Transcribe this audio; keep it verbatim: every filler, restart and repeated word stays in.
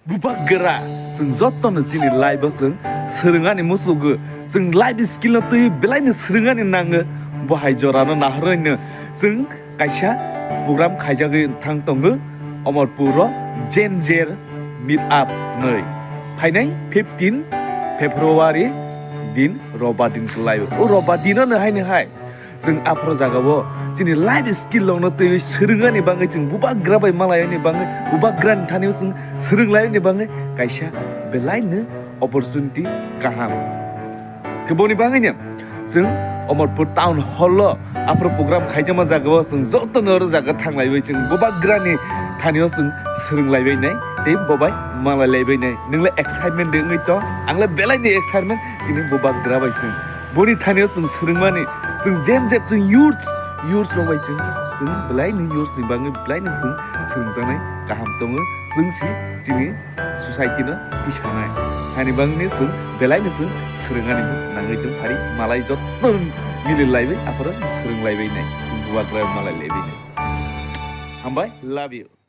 Bubagra, chwng jotono chini life o chwng swrwngani muchugo, chwng life skill no twi belaino swrwngani nango, bo hai jorano nahorwino chwng kaisa program khaijagwi thang tongo Omorpur o Gen Z meet up nwi phainai fifteen February din robar din kwlaio. O robar dino no haino hai chwng aphro jagao chini life skill rokno twiwi swrwngani bagwi, chwng bubagra bai malaiyani bagwi, bubagrani thani chwng swrwnglaiyani bagwi kaisa belaino opportunity kaham. Khe boni bagwino chwng Omorpur Town Hall o aphro program khaijakma jagao chwng jotono oro jaga thanglaiwi chwng bubagrani thani o chwng swrwnglaibaiwi nai tei bobai malailaiwi nai. Nwngla excitement de wngwi tong, angla belaino excitement chini bubagra bai chwng. Boni thani o chwng swrwngmani, chwng jem jem chwng youths, youths rok bai chwng, chwng belaino youths ni bagwi belaino chwng swrwngjaknai kaham tongo. Chwng si chini society no tisanai. Hani bagwino chwng belaino chwng swrwngani nangwi tong phari malai joto mililaiwi aphro swrwnglaibaiwi nai. Chwng bubagra malailaiwi nai. Hambai, love you.